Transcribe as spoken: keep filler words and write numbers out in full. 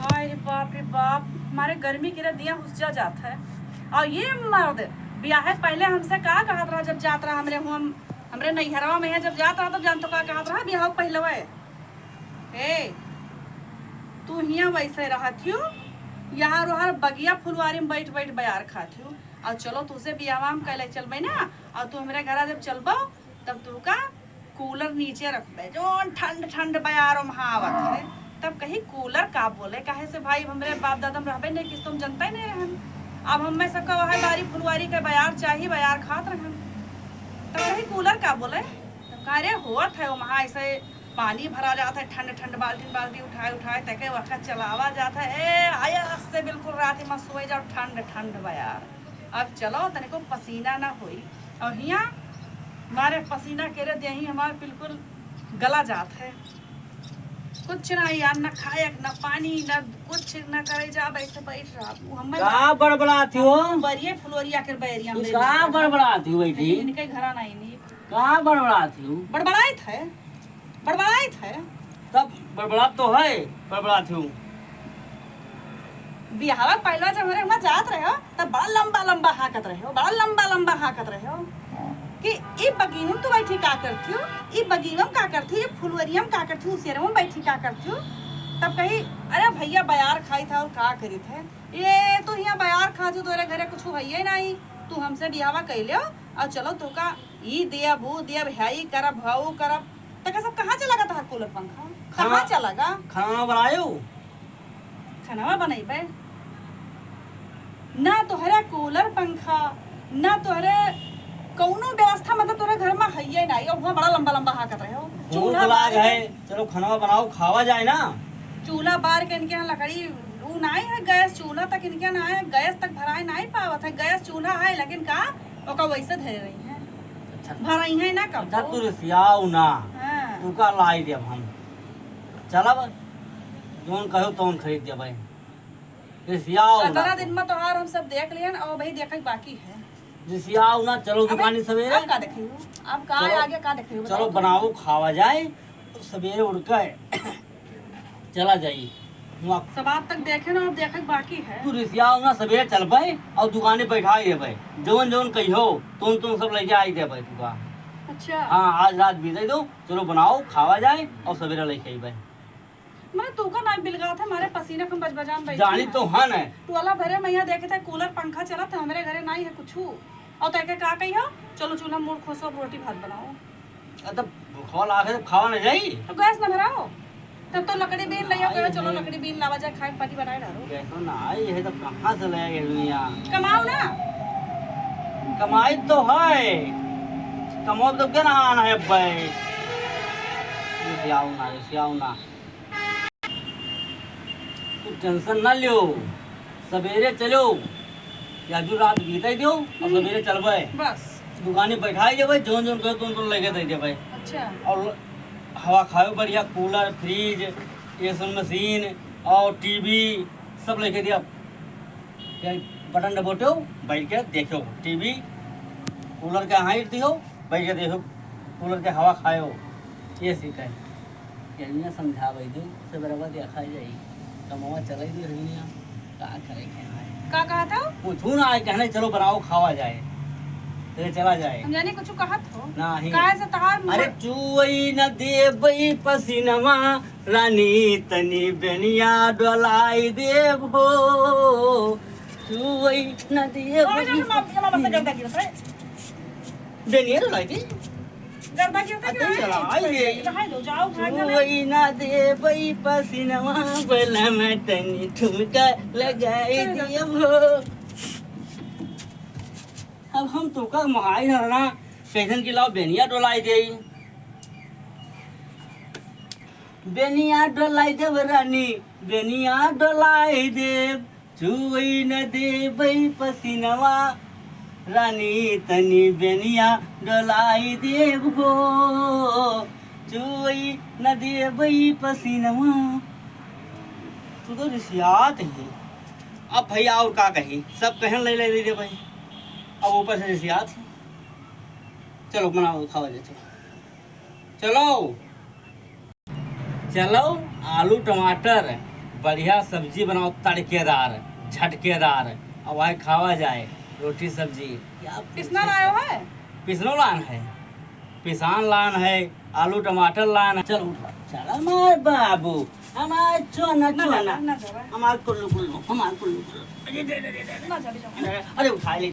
हाय रे बाप रे बाप, हमारे गर्मी के दिया हुस्जा जात है। और ये मर्द ब्याहे पहले हमसे का कहत रहा, जब जात रहा हमरे हुआ, हमरे नैहरवा में है, जब जात रहा तब जान तो का कहत रहा, ब्याह पहलवे, "ए, तू हियाँ वैसे रहत हियो, यहाँ रोहर बगिया फुलवारी में बैठ बैठ बयार खात हियो, और चलो तुझसे बियाहवा हम कैले चलबे ना, और तू हमरे घरा जब चलबो तब तू का कूलर नीचे रखबे, जौन ठंड ठंड बयार ओम्हा आवत है।" तब कही, "कूलर का बोले, काहे से भाई, हमरे बाप दादा में रहबे नहीं कि तुम जनता ही नहीं रहन। अब हमें सबका वह बारी फुलवारी के बयार चाही, बयार खात रहन।" तब कही, "कूलर का बोले?" तब कहा, "अरे होत है ओम्हा ऐसे पानी भरा जात है, ठंड ठंड बाल्टी बाल्टी उठाए उठाए तके वक्का चलावा जात है। ए, आया से बिल्कुल रात में सोए जाओ, ठंड ठंड बयार।" अब चलो, तनिको पसीना ना होई। और हियाँ मारे पसीना के रे देही हमार बिल्कुल गला जात है। कुछ ना यार, ना खाए, ना पानी, ना कुछ ना करे, जा वैसे बैठ रहा। वो हमें का बड़बड़ात हो? बरिये फुलोरिया के बैरिया तू में का बड़बड़ात हो बैठी? इनके घरा नहीं, नहीं। का बड़बड़ात हो? बड़बड़ाइत है, बड़बड़ाइत है। तब बड़बड़ात तो है, बड़बड़ात हो। बिहावा पहलवा जब हमरे हुआं जात रहे हो, तब बड़ा लंबा लंबा हाँकत रहे हो, बड़ा लंबा लंबा हाँकत रहे हो कि ई बगीवन तू बैठी का करती हो, ई बगीवन का करती हो, ई फुलवरिया में का करती हो, उसेरवा में बैठी का करती हो। तब कही, "अरे भैया, बयार खाई था और का करी थे? ये तू यहाँ बयार खा जो, तोरे घरे कुछ है ही नहीं, तू हमसे बिहावा कैले हो और चलो तो का ई देब, ऊ देब, है ई करब, हऊ करब।" त का सब कहाँ चला गा तोहर कूलर पंखा? कहाँ खाना, चला गा? खाना बनायो? खाना बनैबे? ना तोहरा कूलर पंखा, ना तोहरे कौनो व्यवस्था, मतलब तोहरे घर में हइये ना, और वहाँ बड़ा लंबा लंबा हाँकत रहे हो। भूख चूल्हा लाग बार है, के चलो खाना बनाओ, खावा जाए ना। चूल्हा बार के इनके यहाँ लकड़ी, ऊ नाई है, गैस चूल्हा तक इनके यहाँ ना है, गैस तक भराए नाई पावत है। गैस चूल्हा है, लेकिन का ओका वैसे धरे रही है, अच्छा। भराई है ना कब अच्छा, को। तू रिसियाओ ना, हाँ। तू का लाई देब हम, चलब, जौन कहो तौन खरीद देबै, रिसियाओ ना अतना तू। दिन में तोहार हम सब देख लिहन, और भाई देखे के बाकी है। रिसियाओ ना, चलो अबे, दुकानी सवेरे। अब का देखियो? अब का चलो, आगे का देखियो, चलो बताओ तो। बनाओ, खावा जाए, तो सवेरे उठ के चला जाई। वहाँ सब आज तक देखे ना, अब देखे के बाकी है। तू रिसियाओ ना, सवेरे चलबे और दुकाने बैठाई देबे। जौन जौन कहियो, तुम तुम सब लेके आई देबे तू का। अच्छा। हाँ, आज रात बीते दो, चलो बनाओ, खावा जाए और सवेरे लेके अइबे। मैं तू का नाई बिलगात है, मारे पसीना कम बजबजान बैठी जानी है। तो हन है। टोला भरे में यहाँ देखे थे कूलर पंखा चलत है, हमरे घरे नाई है कुछू। और तैके का कही हो, चलो चूल्हा मूड़ खोसो, अब रोटी भात बनाओ। अ, तब भूखवा लागे, तब खावा न जाई। तो गैस न भराओ, तब तो लकड़ी बीन लइयो, आई कहो, "चलो रे। लकड़ी बीन लावा जाए, खाए पानी बनाए डालो।" गैस न आई है, तब कहाँ से ले आए दुनिया? कमाओ ना। कमाई तो है, कमाओ तो क्या ना आना है भाई। रिसियाओ ना, रिसियाओ ना। तू टेंशन ना लियो, सवेरे चलो, या जो रात बीते दियो और हम्म। सवेरे चलबे। बस। दुकाने बैठाई देबे, जौन जौन कहो, तुम तुम लेके दे देबे। अच्छा। और हवा खाओ बढ़िया, कूलर, फ्रिज, एसी मशीन और टीवी सब लेके दिया। या बटन दबोटो, बैठ के देखो टीवी, कूलर के हाइट दियो, बैठ के देखो, कूलर के हवा खायो, एसी के। यही समझावे दो, से बराबर देखा जाई, कमवा चले दो, हनिया का करे के आए। का कहा था? कुछ ना आए, कहने चलो बनाओ खावा जाए, तो चला जाए। हम जाने कुछ कहत हो। नाही। काहे से तहार अरे मुंह चुवई न देबई पसीनवा, रानी तनी बेनिया डोलाई देब हो। चुवई न देबई और जो मामा, मामा से गर्दा गिरत है। बेनिया डोलाई दे। गर्दा गिरत है अरे कि नहीं? चला, आई दे। रहाई दो, जाओ, घर चले। चुवई न देबई पसीनवा, बलम तनी ठुमका लगाई चल, देब हो। अब हम तोका महाई रहना, कैसन की लाओ बेनिया डोलाई देई। बेनिया डोलाई देब रानी, बेनिया डोलाई देब, चुवई न देबई पसीनवा, रानी तनी बेनिया डोलाई देब हो, चुवई न देबई पसीनवा। तू तो रिसियात ही। अब भैया और का कही, सब कहन ले ले ले रे भाई, अब ऊपर से रिसियात ही। चलो बनाओ, खावा जाए, चलो। चलो, चलो, आलू टमाटर बढ़िया सब्जी बनाओ, तड़केदार, झटकेदार, अब आए खावा जाए रोटी सब्जी। क्या पिसना लायो है? पिसनो लान है, पिसान लान है, आलू टमाटर लान है। चल उठ, चल हमार बाबू, हमार चोना, ना चोना, जाबा, ना जाबा। हमार कुल्लू कुल्लू, हमार कुल्लू कुल्लू। अरे दे, दे, दे, दे। ना जाबे, जाबे। अरे, अरे उठा ले।